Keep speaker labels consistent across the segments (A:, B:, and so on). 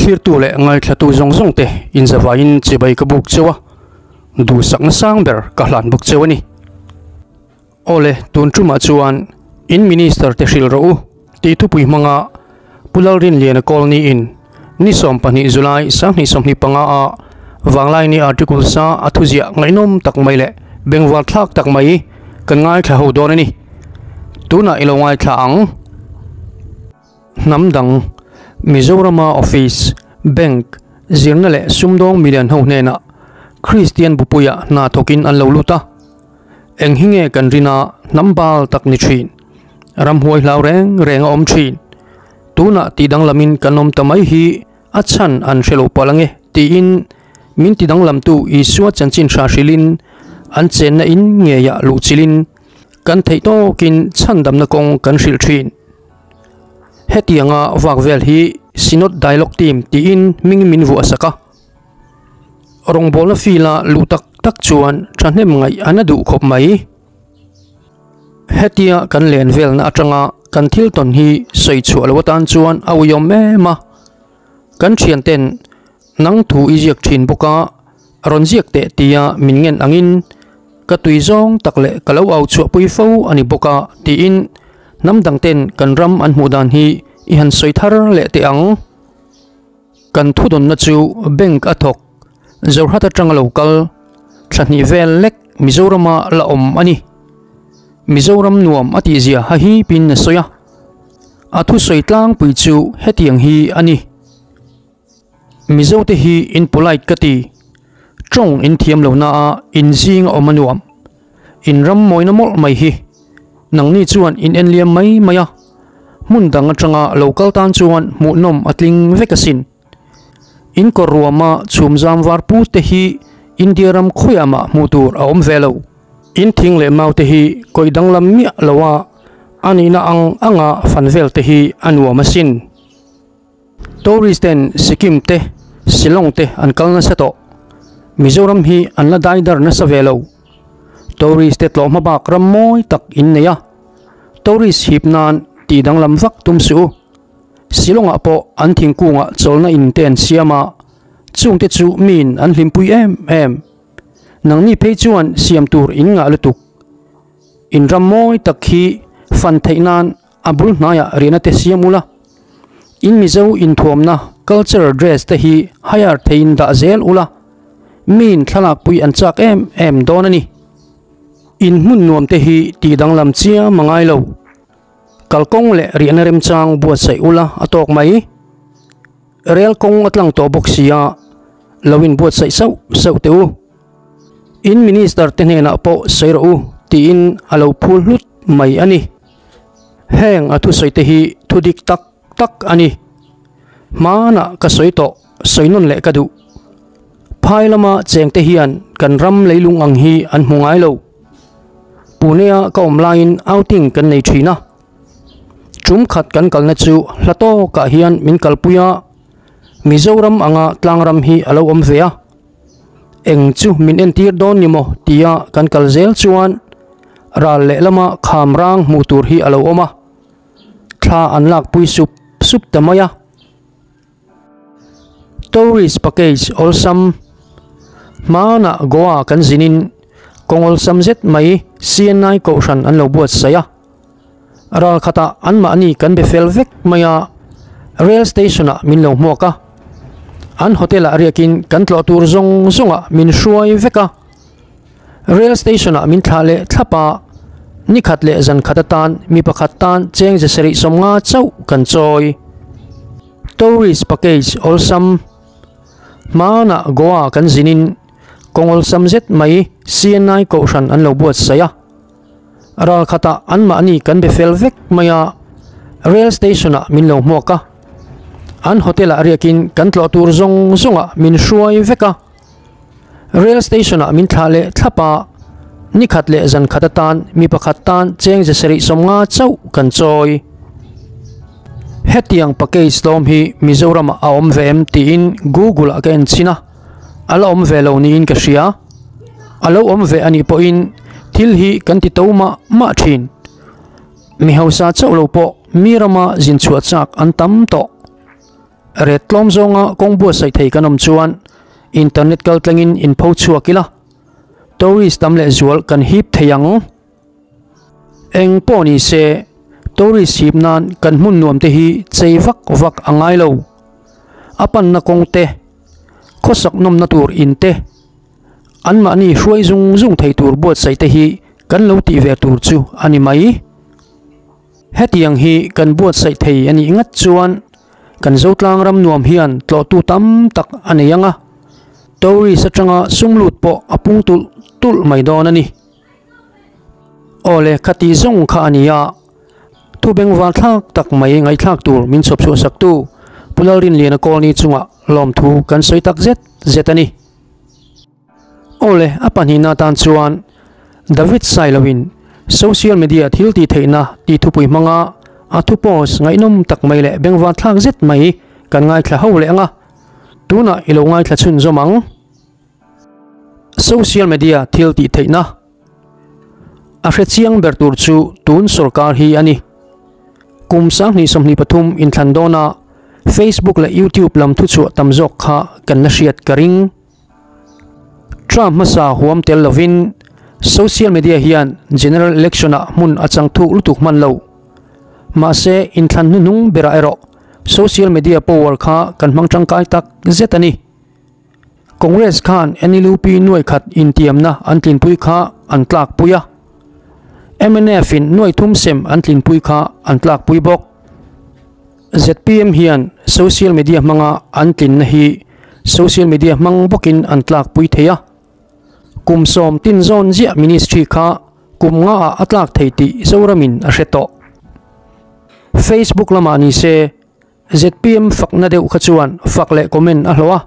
A: Thlirtu leh ngaithlatu zawng zawng te inzavaiin chibai ka buk cheu a, duhsakna sang ber ka hlan bawk cheu a ni. Awle, tun tumah chuan in Minister te hrilh rawh u tih thupui hmanga Pu Lalrinliana Colony in ni 12 July 2025 a Vanglaini article sa a thuziah ngaihnawm tak mai leh bengvar thlak tak mai kan ngaithla ho dawn a ni. Tunah i lo ngaithla ang. Hnam dang, Mizorama office, bank, zirna leh sumdawng milian ho hnenah Kristian bupuiah hna thawkin an lo lut a. Eng hi nge kan rin a hnam bal tak ni thin? Ramhuai hlau reng reng a awm thin. Tunah tih danglamin kan awm ta mai hi a chhan an hre lo palh ange tiin min ti danglamtu Isua chanchin hra hrilhin an chenna in ngeiah luhchilhin kan theih tawkin chhandamna kawng kan hrilh thin. Hetianga vak vel hi Synod Dialogue Team tiin hming min vuah sak a. Rawngbawlna fila luh tak tak chuan thahnem ngaih a na duh khawp mai. Hetia kan len velna atanga kan thil tawn hi sawi chhuah lo atan chuan a uiawm em a. Kan thianten nang thu i ziak thin bawk a, rawn ziak teh tia min ngen angin ka tui zawng tak leh ka lo au chhuahpui fo a ni bawk a tiin hnam dangten kan ram an hmuh dan hi i han sawi thar leh teh ang. Kan thudawnna chu bank a thawk, Jorhat atanga lo kal, thla hnih vel lek Mizorama la awm a ni. Mizoram nuam a tihzia ha hipin a sawi a, a thusawi tlangpui chu hetiang hi a ni. Mizote hi in polite ka ti, tawng in thiam lo naa in zing a awm a nuam, in ram mawina mawlh mai hi. Nangni chuan in enliam mai mai a, hmun dang atanga lo kal tan chuan hmuhnawm a tling vek asin. In kawr ruama chhum zam var pu te hi India ram khawiah mah hmuh tur a awm ve lo. In thing leh mau te hi kawih danglam miah lo a, a nihna ang anga fan vel te hi a nuam asin. Tourist ten Sikkim te, Shillong te an kal nasa tawh. Mizoram hi an la daidar nasa ve lo. Tourist te tlawh hma bak ram mawi tak in nei a. Tourist hip nan tih danglam vak tum suh u. Shillong ah pawh an thingkungah chawlhna in te an siam a, chungte chu miin an hlimpui em em. Nangni phei chuan siam tur in ngah lutuk. In ram mawi tak hi fan theih nan A bul hnaiah riahna te siam ula, in Mizo inthuamna, cultural dress, te hi hire theiin dah zel ula, miin thlalakpui an chak em em dawn a ni. In hmun nuam te hi tih danglam chiam a ngai lo. Kalkawng leh riahna remchang buatsaih ula a tawk mai. Rel kawng a tlang tawh bawk sia, lo inbuatsaih sauh sauh teh u. In minister te hnenah pawh sawi rawh u tiin a lo phul hlut mai a ni. Heng a thusawi te hi thu dik tak tak a ni. Hmanah ka sawi tawh, sawi nawn leh ka duh. Phai lama cheng te hian kan ram leilung ang hi an hmu ngai lo. Pune-a ka awm laiin outing kan nei thin a. Tum khat kan kalna chu hla tawkah hian min kalpui a, Mizoram anga tlangram hi a lo awm ve a. Eng chu min entir dawn ni maw tia kan kal zel chuan ral lehlama kham rang hmuh tur hi a lo awm a, thla an lakpui sup sup ta mai a. Tourist package awlsam hmanah Goa kan zinin kawng awlsam zet mai CNI kohhran an lo buatsaih a, ral khatah anmahni kan be fel vek mai a, rail station ah min lo hmuak a, an hotel ah riakin kan tlawh tur zawng zawngah min hruai vek a. Rail station ah min thlah leh thlap a, ni khat leh zan khat atan mi pakhat tan cheng ze sarih 50 chauh kan chawi. Tourist package awlsam hmanah Goa kan zinin kawng awlsam zet mai CNI kohhran an lo buatsaih a. Ral khatah anmahni kan be fel vek mai a, rail station ah min lo hmuak a. An hotel ah riakin kan tlawh tur zawng zawngah min hruai vek a. Rail station ah min thlah leh thlap a, ni khat leh zan khat atan mi pakhat tan cheng ze sarih 50 chauh kan chawi. Hetiang package tlawm hi Mizoram ah a awm ve em tiin Google ah ka en chhin a, a la awm ve lo niin ka hria. A lo awm ve anih pawhin thil hi kan ti to mah mah thin. Mi hausa chauh lo pawh mi rama zin chhuah chak an tam tawh. Rate tlawm zawnga kawng buatsaih thei kan awm chuan internet kal tlangin in pho chhuak ila, tourist tam lehzual kan hip thei ang. Eng pawh ni se, tourist hip nan kan hmun nuam te hi chei vak vak a ngai lo. A panna kawng te, khawsak nawmna tur in te, anmahni hruai zung zung thei tur buatsaih te hi kan lo tih ve tur chu a ni mai. Hetiang hi kan buatsaih thei a nih ngat chuan kan Zotlang ram nuam hian tlawhtu tam tak a nei ang a, tourist atanga sum lut pawh a pung tulh tulh mai dawn a ni. Awle khati zawng kha a ni a, thu bengvar thlak tak mai ngaihthlak tur min chhawp chhuah saktu Pu Lalrinliana Kawlni chungah lawmthu kan sawi tak zet zet a ni. Awle, a pahnihna atan chuan David Sailoin social media thil tih theihna tih thupui hmanga a thu post ngaihnawm tak mai leh bengvar thlak zet mai kan ngaithla ho leh ang a, tunah i lo ngaithla chhunzawm ang. Social media thil tih theihna a hre chiang ber tur chu tun sorkar hi a ni. Kum 2023 inthlan dawna Facebook leh YouTube lam thuchhuah tam zawk kha kan la hriat ka ring. Trump hmasa huam tel lovin social media hian general election-ah hmun a chang thuk lutuk hman lo. Mahse, inthlan hnuhnung berah erawh social media power kha kan hmang tangkai tak zet a ni. Congress khan NLUP nuai khat intiamna an tlinpui kha an tlakpui a. MNF-in nuai thum sem an tlinpui kha an tlakpui bawk. Zpm hian social media hmanga an tlinna hi social media hmang bawkin an tlakpui thei a. Kum sawm tin zawn ziah ministry kha kum ngaah a tlak thei tih Zoramin a hre tawh. Facebook lamah ni se zpm fakna deuh kha chuan fak leh comment a hlawh a.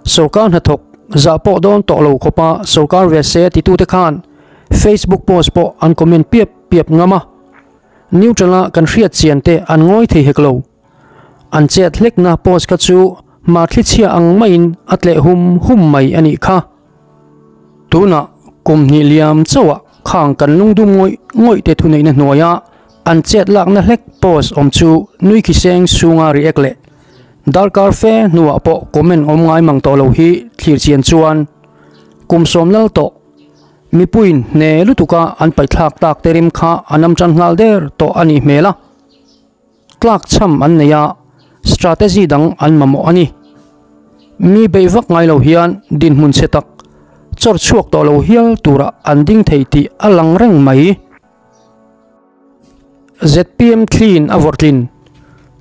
A: Sorkar hnathawk zah pawh dawn tawh lo khawpa sorkar ve se titute khan Facebook post pawh an comment piap piap ngam a. Neutral-a kan hriat chian te an ngawi thei hek lo. An chet hlekna post kha chu hmarthli chhia ang maiin a tleh hum hum mai a nih kha. Tunah kum hnih liam chauhah khang kan lungdum ngawih ngawih te thuneihna hnuaia an chet lakna hlek post awm chu nui khi seng sunga react leh darkar fe hnuah pawh comment awm ngai mang tawh lo hi thlir chian chuan kum sawm lal tawh Mipuiin hne lutuka an paihthlak tak te rim kha a nam tan nghal der tawh a nih hmel a, tlak chham an nei a, strategy dang an mamawh a ni. Mi beih vak ngai lo hian dinhmun chhe tak chawr chhuak tawh lo hial turah an ding thei tih a lang reng mai. Zpm thliin a vawrhtlin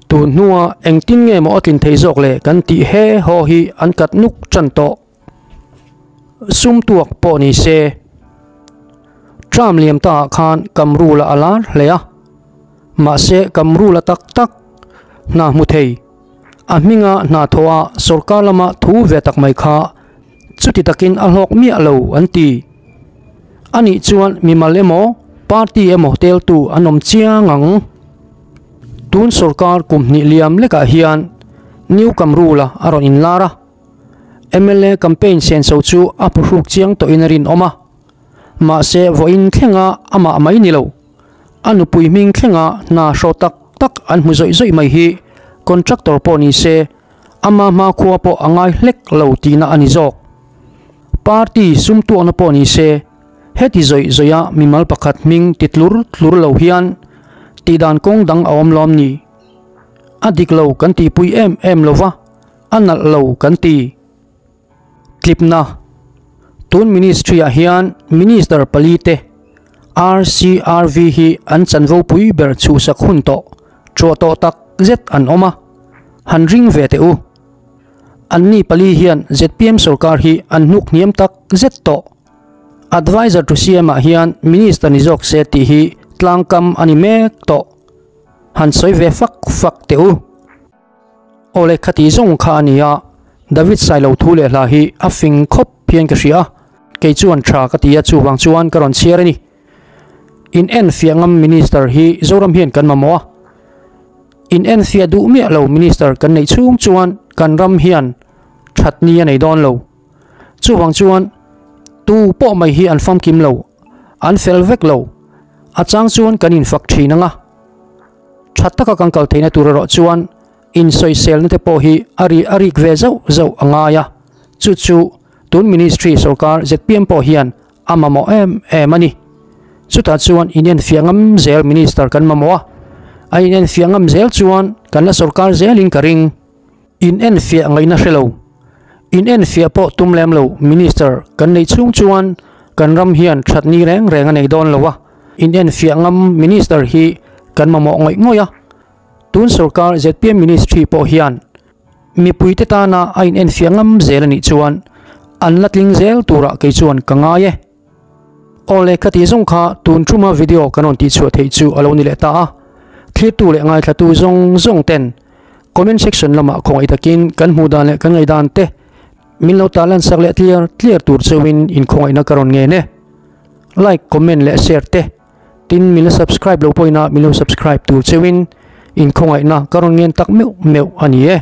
A: tun hnua engtin nge maw a tlin thei zawk le kan tih he haw hi an kat nuk tan tawh. Sum tuak pawh ni se, Trump liam ta ah khan Kamrula a lar hle a, mahse Kamrula tak tak hna hmu thei, a hminga hna thawh a sorkar lama thu ve tak mai kha chuti takin a hlawk miah lo an ti. Anih chuan mimal emaw party emaw teltu an awm chiang ang. Tun sorkar kum hnih liam lekah hian New Kamrula a rawn inlar a. Mla campaign senso chu a phuhruk chiang tawhin a rinawm a, mahse vawiin thlenga amah mai ni lo, a nupui hming thlenga hna hraw tak tak an hmu zawih zawih mai hi contractor pawh ni se ama hmakhua pawh a ngai hlek lo tihna a ni zawk. Party sum tuakna pawh ni se heti zawih zawih a mimal pakhat hming ti tlur tlur lo hian tihdan kawng dang a awm lawm ni? A dik lo kan tihpui em em lo va. A nalh lo kan ti. Tlipna, Tun Ministry ah hian Minister pali te RCRV hi an chanvo pui ber chhuhsak hun tawh thuah tawh tak zet an awm a, han ring ve teh u. Anni pali hian zpm sorkar hi an hnuk hniam tak zet tawh. Adviser to CM ah hian Minister ni zawk se tih hi tlangkam a ni mek tawh. Han sawi ve fak fak teh u. Awle khati zawng kha a ni a, David Sailo thu leh hla hi a fing khawp hian ka hria a, kei chuan tha ka ti a chuvang chuan ka rawn chhiar a ni. In enfiah ngam Minister hi Zoram hian kan mamawh a, in enfiah duh miah lo Minister kan neih chhung chuan kan ram hian that ni a nei dawn lo. Chuvang chuan tu pawh mai hi an famkim lo, an fel vek lo, a chang chuan kan infak thin ang a. Tha taka kan kal theihna tur erawh chuan Insawiselna te pawh hi a ri a rik ve zauh zauh a ngai a, chu chu tun ministry sorkar zpm pawh hian a mamawh em em a ni. Chutah chuan inenfiah ngam zel minister kan mamawh a, a inenfiah ngam zel chuan kan la sorkar zelin ka ring. Inenfiah ngaihna hre lo, inenfiah pawh tum lem lo minister kan neih chhung chuan kan ram hian that ni reng reng a nei dawn lo a, inenfiah ngam minister hi kan mamawh ngawih ngawih a. Tun sorkar zpm ministry pawh hian mipuite tana a inenfiah ngam zel a nih chuan an la tling zel turah kei chuan ka ngai e. Awle ka tih zawng kha tun thuma video kan rawn tihchhuah theih chu a lo ni leh ta a, thlirtu leh ngaithlatu zawng zawng ten comment section lamah khawngaih takin kan hmuh dan leh kan ngaihdan te min lo tarlan sak leh tliar tliar tur cheuhin inkhawngaihna ka rawn ngen e. Like, comment leh share te. Tin, min la subscribe lo pawhin a min lo subscribe tur cheuhin inkhawngaihna ka rawn ngen tak meuh meuh a ni e.